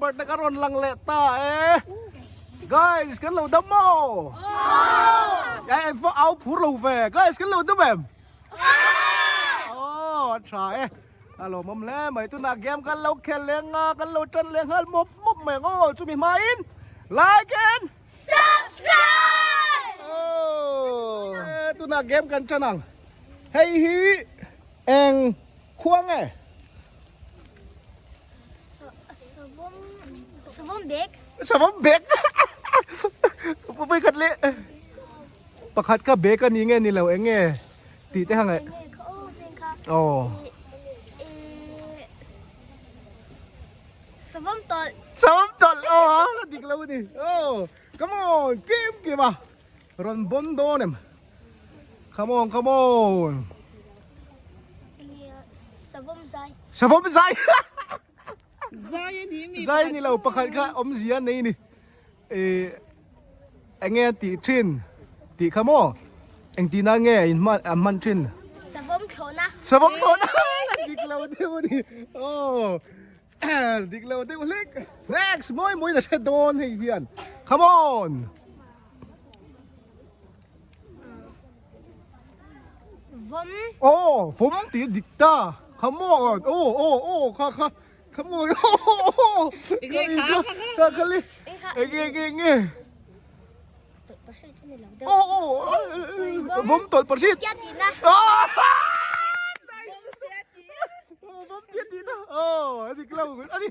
Albert a ka rawn lang leh ta e. Guys, kan lo dam maw? Aw! Eh, au phur lo ve. Guys, kan lo dam em? Aw! A tha e. A lawmawm hle mai. Tunah game kan lo khel leh nga, kan lo tan leh nghal mawp mawp mai ang aw. Chumi hmain like and subscribe! Aw! Tunah game kan tan ang. Hei hi eng khua nge? Savawm bag. Savawm bag. Pui khat leh. Pakhat kha bag a ni nge ni lo eng nge tih te kha ngaih. Aw. Savawm tawlh. Savawm tawlh aw la dik lo a ni. Aw come on kim kim a rawn bawn dawn em. Come on come on. Savawm zai. Savawm zai. Zai a ni mi. Zai ni lo pakhat kha awmzia nei ni. Eh enge an tih thin tih kha maw engtin a nge in hman an hman thin. Savawm thlawhna. Savawm thlawhna la dik lo deuh a ni. Aw dik lo deuh hlek. Next mawi mawi na hre dawn hei hian. Come on. Vawm. Aw vawm tih dik ta. Come on. Aw aw aw kha kha. Come on. Aw kha kha kha li. Enge enge enge. Aw aw vawm tawlh pahrit. Tia tih na. Vawm tia tih na. Aw a dik lo a ni.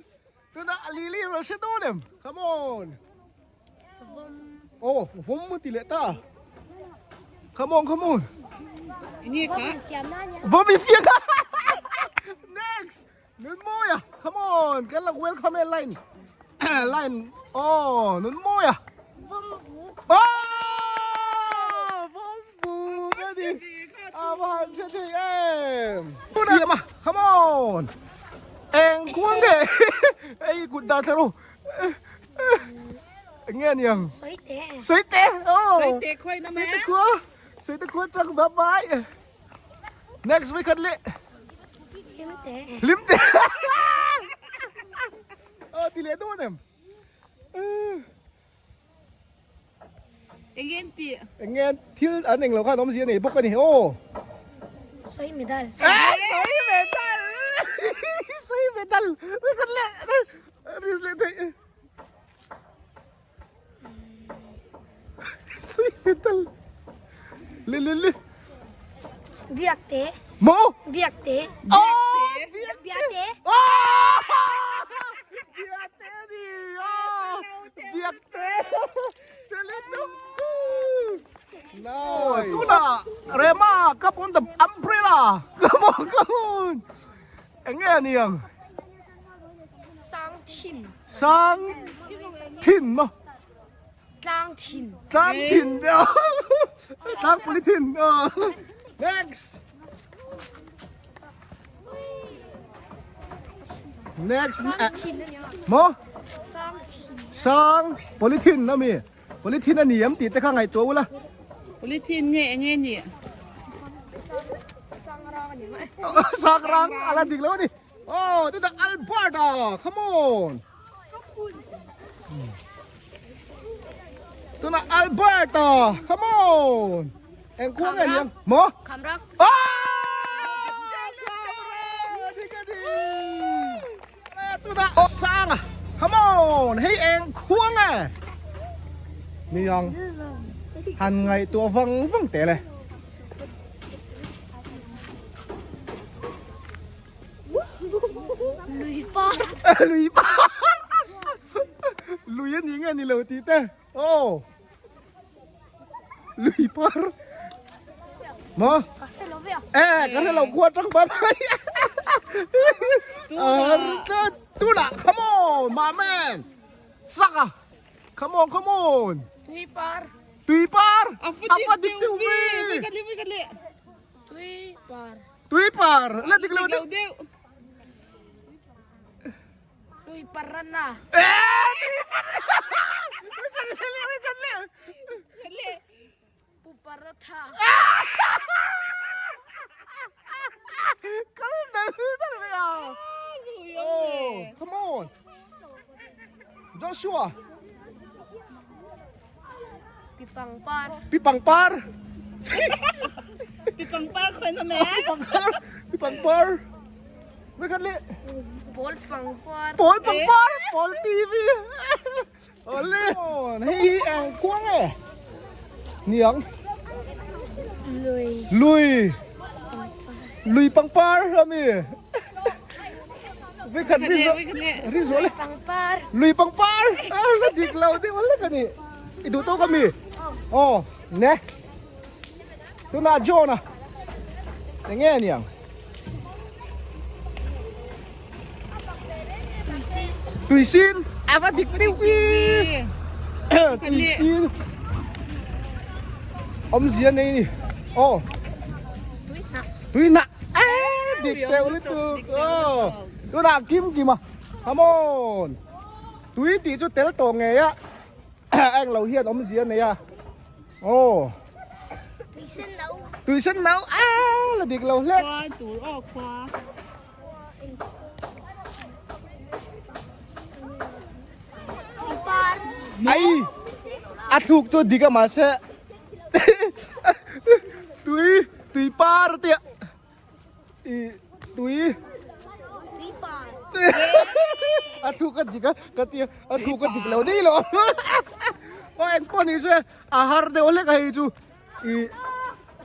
Tunah Lily rawn hre dawn em? Come on. Aw vawm a ti leh ta. Come on come on. Enge kha? Vawm in fiam na. Next. Nun mawi a. Come on. Kan la welcome e line. Line. Aw nun mawi a. Vawm buk. Aw vawm buk a ni. A va han hre thei em. Siam a. Come on. Eng khuang nge? Ei kut dan thla ru. Eng nge niang? Sawi te. Sawi te. Oh. Sawi te khuai na Sawi te khua. Sawi te khua tang bye bye. Next week khat le. Hlim te. Hlim te. Oh, ti le dawn em? Eng nge an tih? Eng nge thil an eng lo khan awmzia a nei bawk a ni aw. Sawi medal. Eh, sawi medal. Sawi medal. Ui kan leh. Risk leh theih. Sawi medal. Le le le. Biak te. Mo? Biak te. Oh, biak te. Oh! Biak te ni. Oh! Biak te. Nice. Tuna Rema cup on the umbrella. Come on, come on. Eng nge ani ang? Sang thin. Sang thin maw? Tlang thin. Tlang thin. Tlang puli thin. Next. Next. Maw? Sang polythene a mi. Polythene a ni em tih te kha ngaihtuah ula. Polythene nge eng nge ni? Sang rang a la dik lo a ni. Oh, tu dah Alberta, come on. Tuna Alberta, come on. Eng khua nge ni ang? Maw? Khamrang. Ah! Tuna Sanga, come on. Hei eng khua nge? Ni ang. Han ngaihtuah vang vang teh le. Lui par. Lui par. Lui a ni nge ni lo tih te. Aw. Lui par. Maw? Ka hre lo ve a. Eh, ka hre lo khua tang pa mai. Tuna, come on, my man. Saka. Come on, come on. Tui par. Tui par. A va dik deuh ve. Vui ka le, vui ka le. Tui par. Tui par. La dik lo deuh. deuh. Tui par ran na. Eh, tui par. Vui ka le, vui ka le. Le. Pu paratha. Kal deuh deuh ve a. Oh, come on. Joshua. Pi pangpar. Pi pangpar. Pi pangpar khoi na me. Pi pangpar. Pi pangpar. Với khát lệ. Pawl pangpar. Pawl pangpar. Pawl TV. Ole. Hei ang kuang e. Niang. Lui. Lui. Lui pangpar ami. Với khat ri zo le. Pangpar. Lui pangpar. Ah, la dik lo deuh lek ani. I duh tawk ami. Aw, ne. Tunah John a. Enge aniang? Tuisin. A va dik deuh i. Tuisin. Awmzia nei ni. Aw. Tuihnah. Tuihnah. Dik deuh lutuk. Aw. Tunah Kim Kim a. Come on. Tui tih chu tel tawh ngei a. Eng lo hian awmzia nei a. Aw. Tui sen no. Tui sen no. A la dik lo hlek. Khua tur aw khua. Tui par. Ai. A thluk chu dik a mahse. Tui tui par tia. I tui. Tui par. A thluk a dik a ka tia a thluk a dik lo dei lo. Aw eng pawh ni se a har deuh hlek a hei chu i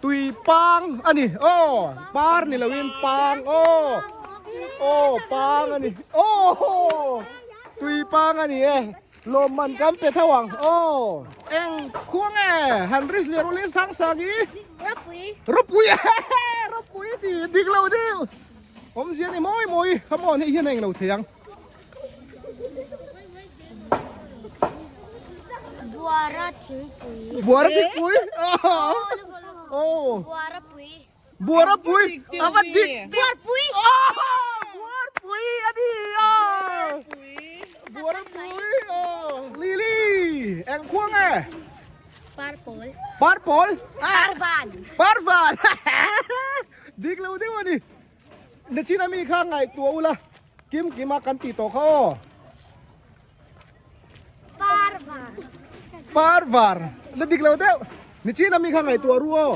tui pang a ni aw par ni loin pang aw aw pang a ni aw tui pang a ni e lawmman kan pe tho ang aw eng khuang e han ri hliah rualin sang sang i Ropui. Ropui Ropui ti dik lo deuh awmzia ni mawi mawi come on hei hian a englo thei ang. Buara thingpui. Buara thingpui. Oh. Buara pui. Buara pui. Ava dik. Buar pui. Buar pui ani. Buara pui. Lily, eng khuang e. Purple. Purple. Parvan. Parvan. Dik lo deuh ani. Nachin ami kha ngaihtuah ula. Kim kima kan tih tawh kha aw. Parvar. Parvar. La dik lo deuh. Nichin ami kha ngaihtuah ru aw.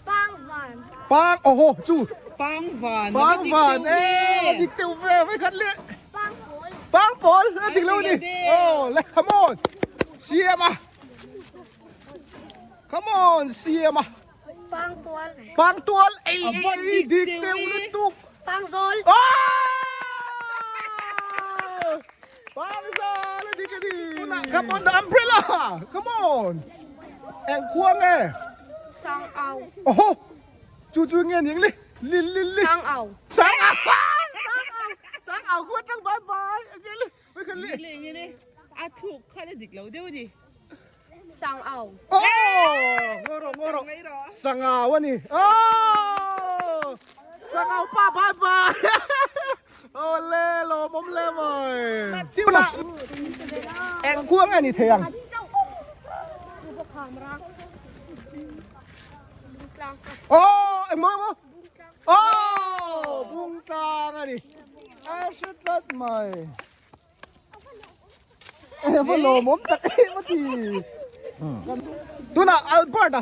Pangvan. Pang oho chu. Pangvan. Pangvan. Eh la dik deuh ve ve khat le. Pangpawl. Pangpawl la dik lo ni. Oh le come on. Siam a. Come on siam a. Pangtual. Pangtual ei ei dik deuh lutuk. Pangzawl. Pangzawl a dik a ni. Come on the umbrella. Come on. Eng khua nge? Sang au. Oho. Chu chu nge ning li. Li li li. Sang au. Sang au. Sang au. Sang au khua tang bye bye. Nge li. Mai khan li. Nge nge li. A thuk kha le dik lo deuh ni. Sang au. Oh! Ngoro ngoro. Sang au ani. Oh! Sang au pa bye bye. Oh le lo mom le moi. Chiu na. Eng khuang ani thei ang. Oh, eng mo mo. Oh, bung tlang ani. A hret tlat mai. Va lawmawm tak em a ti. Tunah Albert a,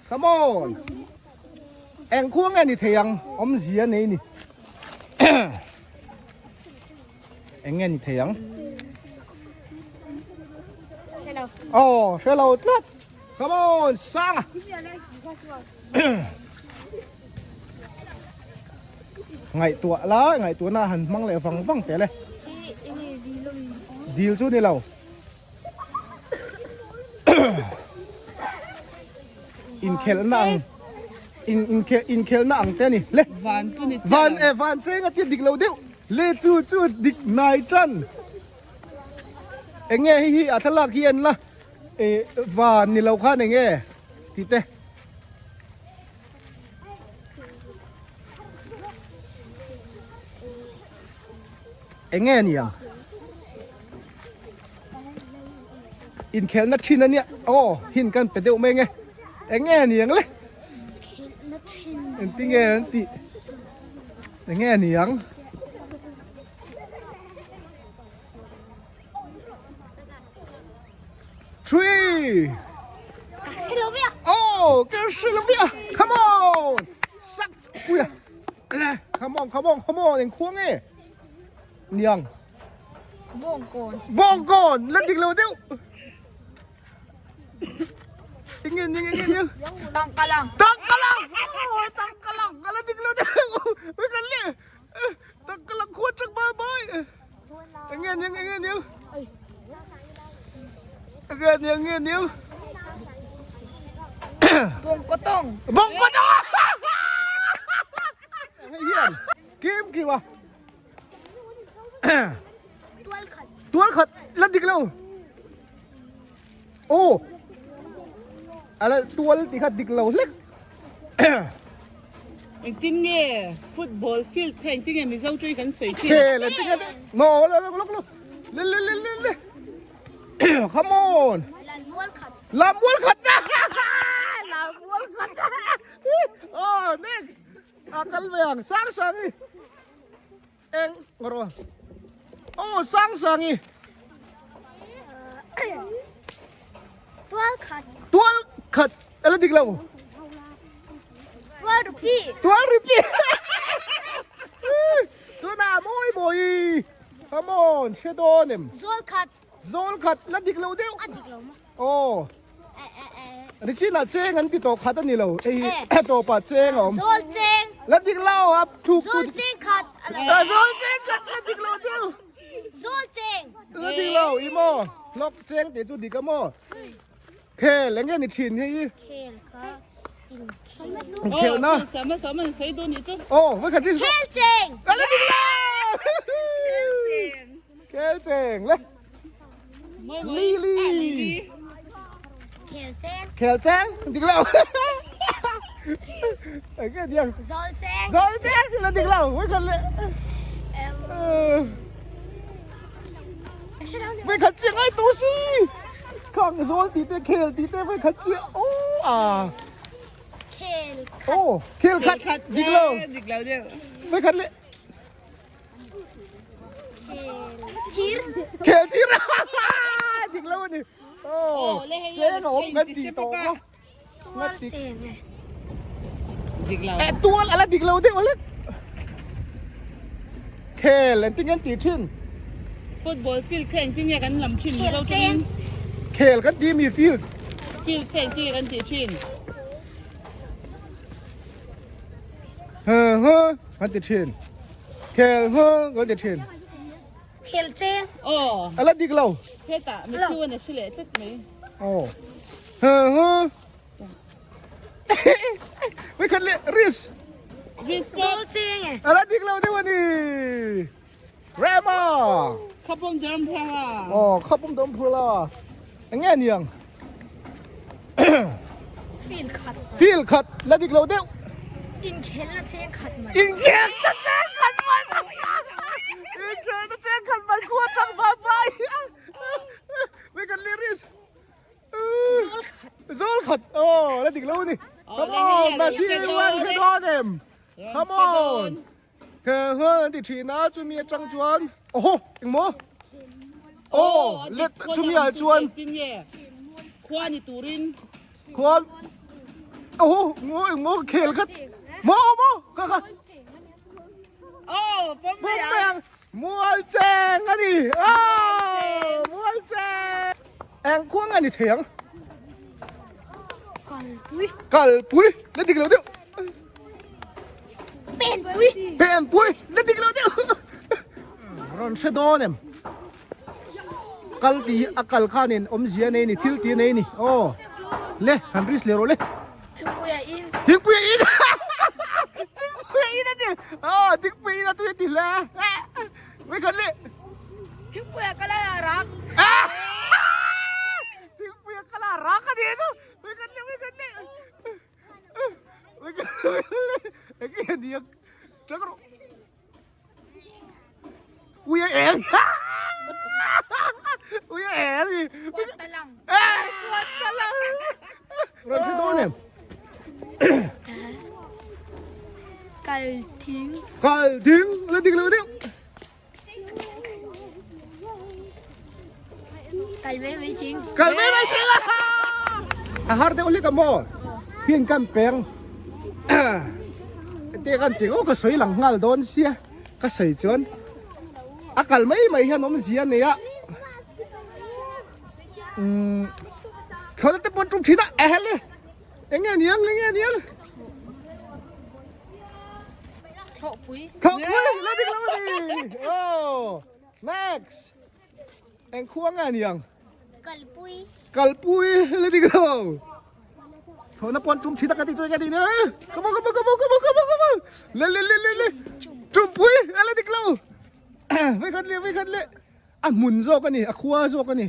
come on. Eng khua nge ni thei ang awmzia nei ni. Eng nge ni thei ang? Hello. Oh, hello tlat. Come on, sang a. Ngaihtuah la, ngaihtuah na han hmang leh vang vang tel e. Dil chu ni lo. Inkhelhna ang in inkhelh inkhelhna ang te a ni. Le. Van chu ni chiah Van e van cheng a tia dik lo deuh. Le chu chu dik nai tan. Eng nge hei hi a thlalak hi en la. E van ni lo khan eng nge tih te. Eng nge nia inkhelhna thin a nia aw hin kan pe deuh mai nge eng nge niang le engtin nge an tih eng nge niang. 3. Ka hre lo vek. Oh, ka hre lo vek. Come on. Sak puia. Le, come on, come on, come on. Eng khua nge? Niang. Bawngkawn. Bawngkawn. La dik lo deuh. Eng nge, eng nge, eng nge. Tangkalang. Tangkalang. Oh, tangkalang. La dik lo deuh. Wei kan le. Tangkalang khua tang bai bai. Eng nge, eng nge, eng nge. Eng nge, eng nge, eng nge. Bawngkawtawng. Bawngkawtawng. Hei hian kim kim a. Tual khat. Tual khat la dik lo. Aw. Ala tual ti kha dik lo hlek. Engtin nge football field kha engtin nge Mizo tui kan sawi thin? Khel engtin nge no lo lo lo lo le le le le le come on. Lan mual khat. Lam mual khat. Lam mual khat. Oh next. A kal ve ang sang sang i. Eng ngawh aw sang sang i. Tual khat. Tual khat ela dik lo. Tual rupi. Tual rupi. Tuna mawi mawi. Come on, hre dawn em. Zawl khat. Zawl khat la dik lo deuh. A dik lo maw? Aw. Ni chin ah cheng an ti tawh khat a ni lo. Hei hi tawpah cheng a awm. Zawl cheng. La dik lo a thluk Zawl cheng khat a lo. Zawl cheng khat la dik lo deuh. Zawl cheng. La dik lo i maw? Hlawk cheng tih chu dik a maw? Khel eng nge ni thin hei hi? Khel kha in khel. Inkhel na. Aw sama sama an sawi dawn nih chu. Aw voi khat ri. Khel cheng. La dik lo. Khel cheng. Khel cheng le. Lily. Khel cheng. Khel cheng. Dik lo. Cái gì? Zawl cheng. Zawl cheng là dik lo. Với khát lệ. Với khát chiang ai tu si. Khang zawl ti te khel ti te với khát chiang. Ô à. Khel. Ô, khel khat. Dik lo. Dik lo deuh. Với khát lệ. Khel thir. Khel thir. Dik lo ani. Aw, cheng a awm kan tih tawh kha. Tual cheng e. Dik lo. Eh tual ala dik lo deuh alek. Khel engtin nge an tih thin? Football field kha engtin nge kan lam thin? Khel cheng. Khel kan tih mi field. Field kha engtin nge kan tih thin? Hơ hơ kan ti thin. Khel hơ kan ti thin. Khel cheng. Aw. A la dik lo. Hetah mi thu an a hre leh tlat mai. Aw. Hơ hơ. Với khat leh ris. Ris pawh. Zawl cheng e. A la dik lo deuh a ni. Rema. Khapawm dawm phur la. Aw khapawm dawm phur la. Eng nge niang. Field khat. Field khat la dik lo deuh. Inkhelna cheng khat mai. Inkhelna cheng khat mai. Inkhelna cheng khat mai khua tang vai vai. Với kan lyrics. Zawl khat. Zawl khat. Oh, la dik lo ni. Come on, Matthew one hre dawn em. Come on. Khe hơ ti thin a chumi atang chuan. Oho, engmaw? Aw, let chumi ah chuan. Khua ni turin. Khua. Oho, ngaw engmaw khel khat. Maw maw kha kha. Aw, pawm mai ang. Mual cheng a ni. Aw, mual cheng. Eng khua nge ni thei ang? Kalpui. Kalpui. La dik lo deuh. Penpui. Penpui. La dik lo deuh. Rawn hre dawn em? Kal ti a kal khanin awmzia nei ni thil ti nei ni. Aw. Le han risk leh rawh le. Thingpui a in. Thingpui a in. Thingpui a in a ti. Aw thingpui a in a tui a ti hle. Wei khat le. Thingpui a kal a rak. Thingpui a kal a rak a ni chu. Wei khat le wei khat le. Wei khat le wei khat le. Eng nge ni a tang rawh. Ui a eng. Ui a eng ni. Kuat talang. Eh kuat talang. Rawn hre dawn em? Kal thing. Kal thing la dik lo deuh. Kal mai mai thing. Kal mai mai thing a har deuh hlek a maw hian kan peng te kan ti aw ka sawi lang nghal dawn sia ka sawi chuan a kal mai mai hian awmzia a nei a umm thlawhna te pawh an tum thin a ehele eng nge niang eng nge niang Thawhpui. Thawhpui la dik lo a ni aw next. Eng khua nge ni ang? Kalpui. Kalpui le dik lo. Thona pon tum thita ka ti choi ka ti ne. Come on come on come on come on come on come on. Le le le le le. Tumpui le dik lo. Vai khat le vai khat le. A hmun zawk ani a khua zawk ani.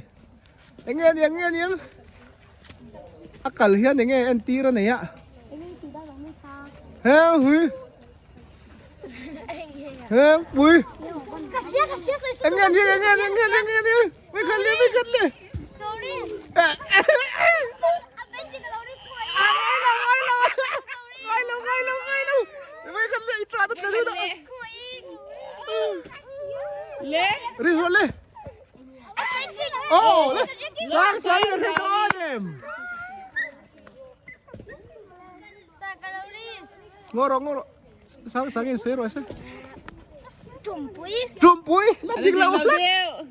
Eng nge ni ang nge ni ang? A kal hian eng nge entir a nei a. He hui. He pui. Eng nge ni eng nge ni eng nge ni eng nge ni. Vai khat le vai khat le. Ngai lo ngai lo ngai lo. Vai khat le i tra ta tle da. Le. Ri zual le. Oh, le. Sang sang in hre dawn em. Ngoro ngoro. Sang sang in sei rawh se. Tumpui. Tumpui. La dik lo. Deuh.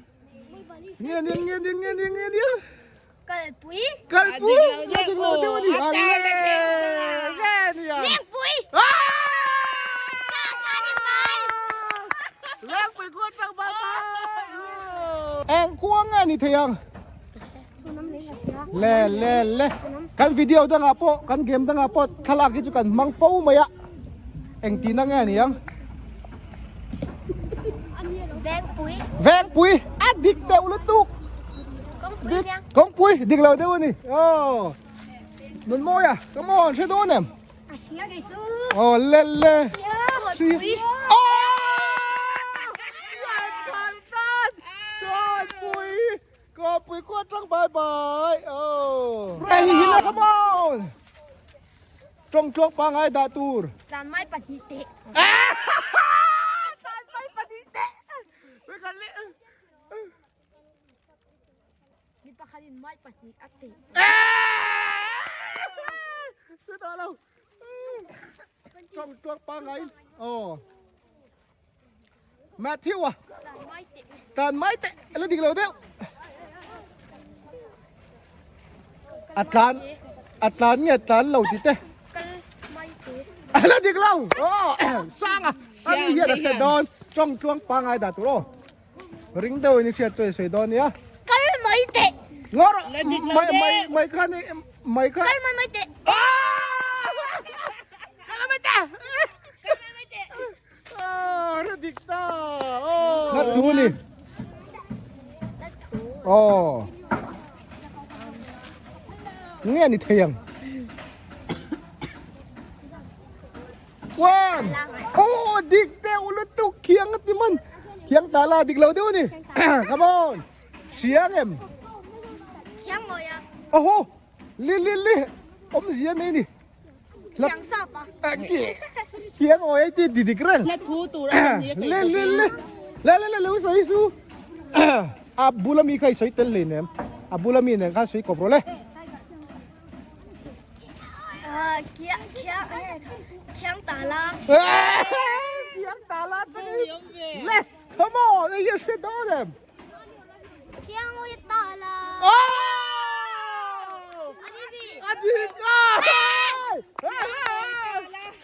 Nge ni nge ni nge ni nge ni. Kalpui. Kalpui. La dik lo deuh ani. Ale. Nge ni a. Lengpui. Lengpui khuan tang bye bye. Eng khuang nge ni thei ang. Le le le. Kan video dangah pawh kan game dangah pawh thlalak hi chu kan hmang fo mai a. Eng tihna nge ni ang. Vengpui. Vengpui a dik deuh lutuk. Kawngpui chiang. Kawngpui dik lo deuh a ni. Aw. Nunmawi a, come on, hre dawn em? A hria kei chu. Aw le le. Kawngpui. Kawngpui. Kawngpui khuat tang bye bye. Aw. Hei hi le come on. Tawng tluang pangai dah tur. Tlan mai pahnih teh. Tlan mai pahnih teh. Wei kan le. Mi pakhat in mai pahnih a teh. Chu tawh lo. Tawng tluang pangai. Aw. Matthew à. Tlan mai teh. La dik lo deuh. A tlan a tlan nge tlan lo ti te. La dik lo. Oh, sang à. Ani hian a hre dawn. Tawng tluang pangai dah tur aw. Ring deuh in i hriat chu i sawi dawn nia. Kal mai teh. Ngawr La dik lo mai deuh. mai mai kha ni mai kha. Kal mai mai teh. Kal mai teh. Kal mai mai teh. Ah, ra dik ta. Oh. Na thu ni. Na thu. Oh. Nge ni thei ang. One. Oh, dik deuh lutuk khiang a ti man. Khiang ta la dik lo deuh ni. Come on. Hriang em. Khiang mawi a. Oho. Li li li. Awmzia nei ni. Khiang sap a. Khiang awi ai ti di dik reng. La thu tur a ni a Le le le. Le le le le sawi su. A bula mi kha i sawi tel hlei nem. A bula mi nen khan sawi kawp rawh le. Khiang khiang khiang ta la. Khiang ta la chu ni. Le come on hei hi a hre dawn em. Khiang ui ta la. A dik a.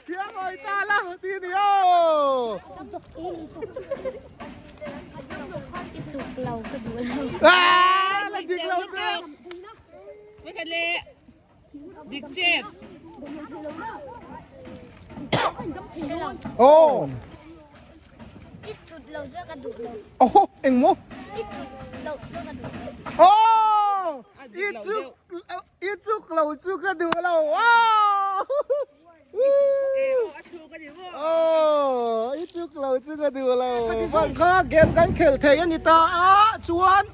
Khiang ui ta la ti ni aw. I chuk lo ka duh lo. La dik lo te. Pakhat le dik chet. Oh. I chut lo chu ka duh lo. Oh, eng maw? I chut lo chu ka duh lo. Oh! I chuk i chuk lo chu ka duh lo. Oh! Oh, i chuk lo chu ka duh lo. Van kha game kan khel thei a ni ta a, chuan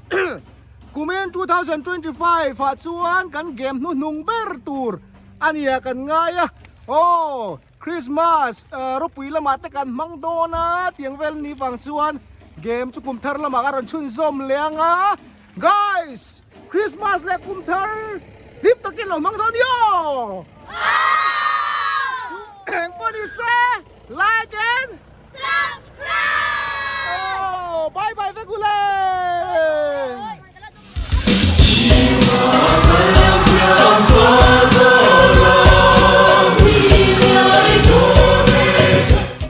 kumin 2025 ah chuan kan game hnuhnung ber tur a nia kan ngai a. Oh, Christmas ropui lamah te kan hmang dawn a, tiang vel ni vang chuan game chu kum thar lamah ka rawn chhunzawm leh ang a. Guys! Christmas leh kum thar hlim takin lo hmang dawn nia!